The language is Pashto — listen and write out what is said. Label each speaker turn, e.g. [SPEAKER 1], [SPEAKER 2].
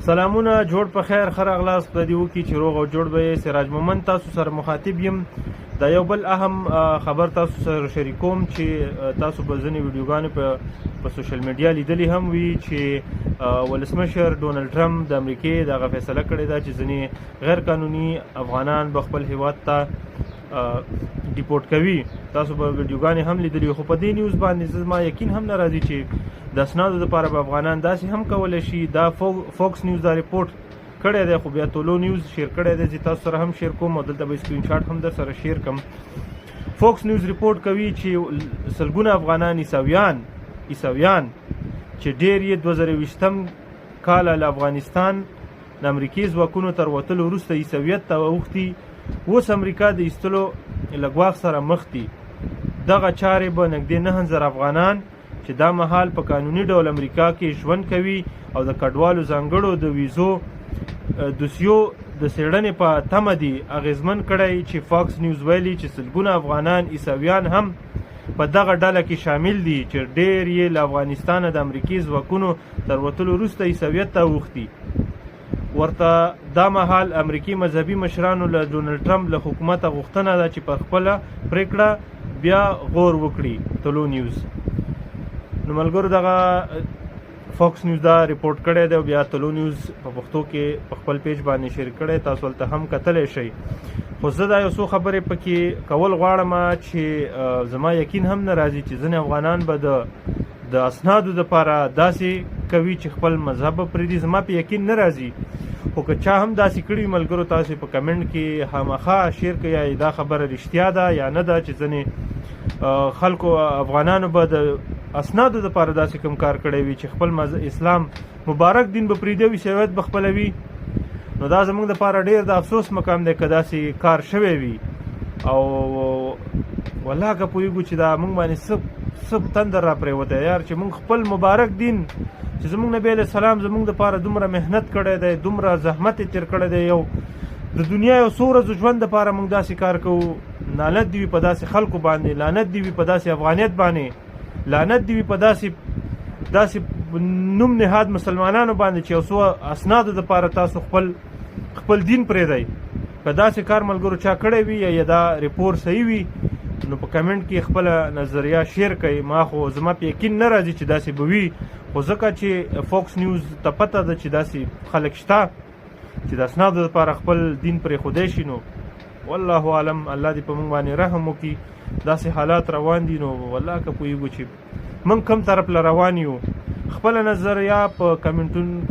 [SPEAKER 1] سلامونه، جوړ په خیر، ښه راغلاست. خدای دې وکړي چې روغ او جوړ به یې. سراج مومند تاسو سره مخاطب یم. دا یو بل اهم خبر تاسو سره شریکوم چې تاسو به ځینې ویډیوګانې په سوشل میډیا لیدلې هم وي چې ولسمشر ډونالډ ټرمپ د امریکې دغه فیصله کړې ده چې ځینې غیر قانوني افغانان به خپل هیواد ته ډیپورټ کوي. تاسو به ویډیوګانې هم لیدلې، خو په دې نیوز باندې زما یقین هم نه راځي چې د اسنادو لپاره به افغانان داسې هم کولی شي. دا فوکس نیوز دا رپورټ کړی دی، خو بیا طلوع نیوز شیر کړی دی چې تاسو سره هم شیر کوم او دلته به سکرین شاټ هم در سره شیر کوم. فوکس نیوز رپورټ کوي چې سلګونه افغانان عیسویان چې ډیر یې 2020 کال له افغانستان د امریکې ځواکونو تر وتلو وروسته عیسویت ته اوښتي، اوس امریکا د ایستلو له ګواښ سره مخ دي. دغه چارې به نږدې 9000 افغانان چې دا مهال په قانوني ډول امریکا کې ژوند کوي او د کډوالو ځانګړو د ویزو دوسیو د څېړنې په تمه دي، اغېزمن کړی. چې فاکس نیوز ویلي چې سلګونه افغانان عیسویان هم په دغه ډله کې شامل دي چې ډېر یې له افغانستانه د امریکې ځواکونو تر وتلو وروسته عیسویت ته اوښتي. ورته دا مهال امریکي مذهبي مشرانو له ډونالډ ټرمپ له حکومته غوښتنه ده چې پر خپله پرېکړه بیا غور وکړي. طلوع نیوز. نو ملګرو، دغه فاکس نیوز دا رپورټ کړی دی او بیا طلوع نیوز په پښتو کې په خپل پیج باندې شیر کړی، تاسو هلته هم کتلی شئ. خو زه دا یو څو خبرې پکې کول غواړم چې زما یقین هم نه راځي چې ځینې افغانان به د اسنادو دپاره داسې کوي چې خپل مذهب به پرېږدي. زما په یقین نه راځي، خو که چا هم داسې کړي، ملګرو، تاسو په کمنټ کې خامخا شیر کړئ دا خبره رښتیا ده یا نه ده چې ځینې خلکو افغانانو به د اسنادو دپاره داسې کوم کار کړی وي چې خپل اسلام مبارک دین به پرېږدي او عیسویت به خپلوي. نو دا زموږ دپاره ډېر د افسوس مقام دی که داسې کار شوی وي. او والله که پوهېږو چې دا موږ باندې څه تندر را پرېوتی یار، چې موږ خپل مبارک دین چې زموږ نبی علیه السلام زموږ دپاره دومره محنت کړی دی، دومره زحمت یې تېر کړی دی، یو د دنیا یو څو ورځو ژوند دپاره موږ داسې کار کوو. لعنت دې وي په داسې خلکو باندې، لعنت دې وي په داسې افغانیت باندې، لعنت دې وي په داسې نوم نهاد مسلمانانو باندې چې یو څو اسنادو دپاره تاسو خپل دین پرېږدئ. که داسې کار ملګرو چا کړی وي یا دا رپورټ صحیح وي، نو په کمنټ کې خپله نظریه شیر کړئ. ما خو زما په یقین نه راځي چې داسې به وي، خو ځکه چې فوکس نیوز ته پته ده چې داسې خلک شته چې د اسنادو لپاره خپل دین پرېښودی شي. نو والله عالم، الله دې په موږ باندې رحم وکړي. داسې حالات روان دي، نو والله که پوهېږو چې موږ کوم طرف له روان یو. خپله نظریه په کمنټونو